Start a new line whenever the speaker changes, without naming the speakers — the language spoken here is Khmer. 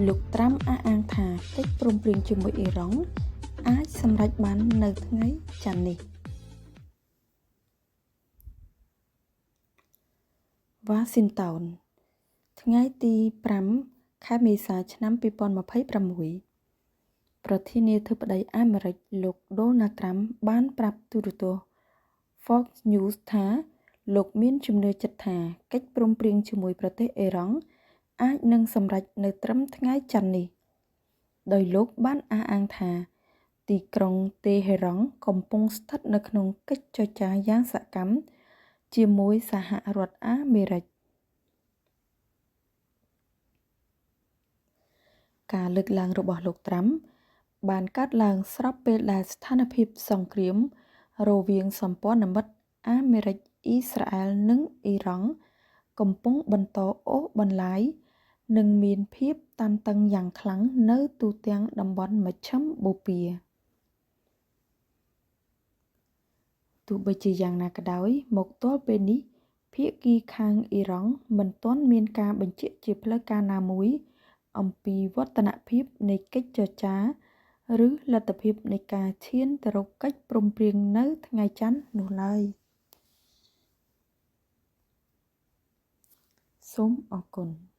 លោកត្រាំអះអាងថាកិច្ចព្រមព្រៀងជាមួយអ៊ីរ៉ង់អាចសម្រេចបាននៅថ្ងៃច័ន្ទនេះ។វ៉ាស៊ីនតោន ថ្ងៃទី5ខែមេសាឆ្នាំ2026ប្រធានាធិបតីអាមេរិកលោកដូណាល់ត្រាំបានប្រាប់ទូរទស្សន៍ Fox News ថាលោកមានជំនឿចិត្តថាកិច្ចព្រមព្រៀងជាមួយប្រទេសអ៊ីរ៉ង់អាចនឹងសម្រេចនៅត្រឹមថ្ងៃច័ន្ទនេះដោយលោកបានអះអាងថាទីក្រុងតេហេរ៉ង់កំពុងស្ថិតនៅក្នុងកិច្ចចរចាយ៉ាងសកម្មជាមួយសហរដ្ឋអាមេរិក។ការលើកឡើងរបស់លោកត្រាំបានកើតឡើងស្របពេលដែលស្ថានភាពសង្គ្រាមរវាងសម្ព័ន្ធមិត្តអាមេរិកអ៊ីស្រាអែលនិងអ៊ីរ៉ង់កំពុងបន្តអូសបន្លាយនិងមានភាពតានតឹងយ៉ាងខ្លាំងនៅទូទាំងតំបន់មជ្ឈិមបូព៌ាទោះបីជាយ៉ាងណាក៏ដោយមកទល់ពេលនេះភាគីខាងអ៊ីរ៉ង់មិនទាន់មានការបញ្ជាក់ជាផ្លូវការណាមួយអំពីវឌ្ឍនភាពនៃកិច្ចចរចាឬលទ្ធភាពនៃការឈានទៅរកកិច្ចព្រមព្រៀងនៅថ្ងៃច័ន្ទនោះឡើយសូមអរគុណ។